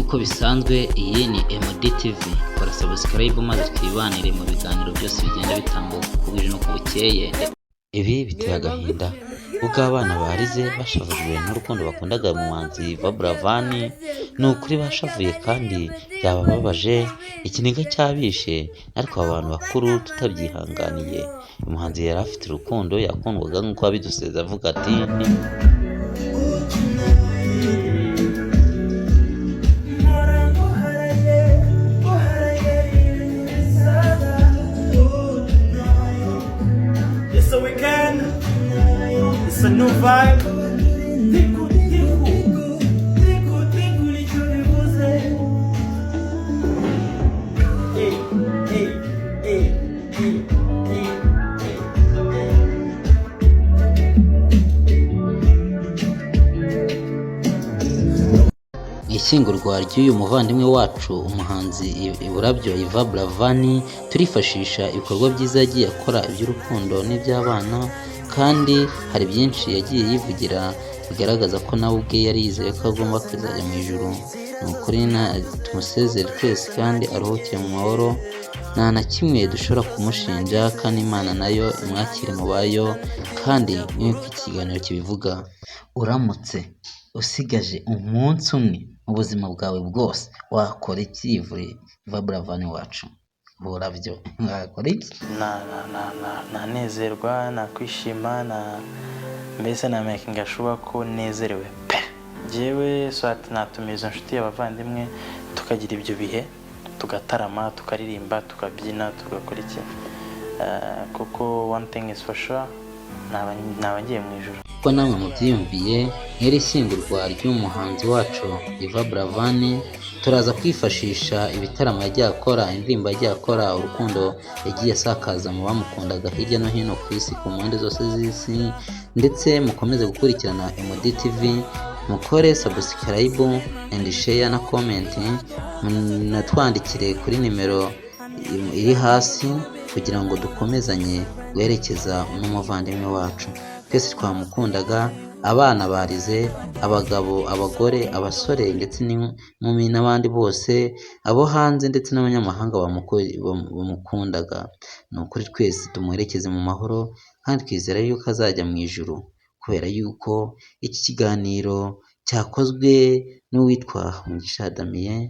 Nk'uko bisanzwe, iyi ni MD TV. Kora subscribe maze twibanire mu biganiro byose bigenda bitambuka uko bwije n'uko bukeye. Ibi biteye agahinda ubwo abana barize bashavujwe n'urukundo bakundaga umuhanzi Yvan Buravan. Ni ukuri bashavuye kandi byabababaje, ikiniga cyabishe, ariko aba bantu bakuru tutabyihanganiye. Umuhanzi yari afite urukundo, yakundwaga nk'uko yabiduseze avuga ati: It's a weekend. It's a new vibe. Tiku, tiku, tiku, tiku, nicyo bivuze. Eh, eh, eh, eh, eh, eh, eh. Mu ishyingurwa ry'uyu muvandimwe wacu, umuhanzi Burabyo Yvan Buravan, turifashisha ibikorwa byiza yagiye akora, iby'urukundo n'iby'abana, kandi hari byinshi yagiye yivugira bigaragaza ko nawe ubwe yari yizeye ko agomba kuzajya mu ijuru. Ni ukuri tumusezere twese kandi aruhukire mu mahoro. Nta na kimwe dushobora kumushinja, kandi Imana nayo imwakire mu bayo. Kandi nk'uko iki kiganiro kibivuga, uramutse usigaje umunsi umwe mu buzima bwawe bwose, wakora iki? Yvan Buravan wacu, Burabyo, wakora iki? Nanezerwa, nakwishima, na mbese na making sure ko nezerewe pe. Njyewe swat natumiza inshuti, abavandimwe, tukagira ibyo bihe, tugatarama, tukaririmba, tukabyina, tugakora iki. Kuko one thing is for sure, naba ngiye mu ijuru. Ko namwe mubyiyumviye, nk'iri shyingurwa ry'umuhanzi wacu Yvan Buravan, turaza kwifashisha ibitaramo yagiye akora, indirimbo yagiye akora, urukundo yagiye asakaza mu bamukundaga hirya no hino ku isi, ku mpande zose z'isi. Ndetse mukomeze gukurikirana MD TV, mukore subscribe and share na comment, munatwandikire kuri nimero iri hasi kugira ngo dukomezanye guherekeza n'umuvandimwe wacu. Twese twamukundaga. Abana barize, abagabo, abagore, abasore ndetse n'inkumi n'abandi bose, abo hanze ndetse n'abanyamahanga bamukundaga. Ni ukuri twese tumuherekeze mu mahoro kandi twizera yuko azajya mu ijuru, kubera yuko iki kiganiro cyakozwe n'uwitwa Mugisha Damien.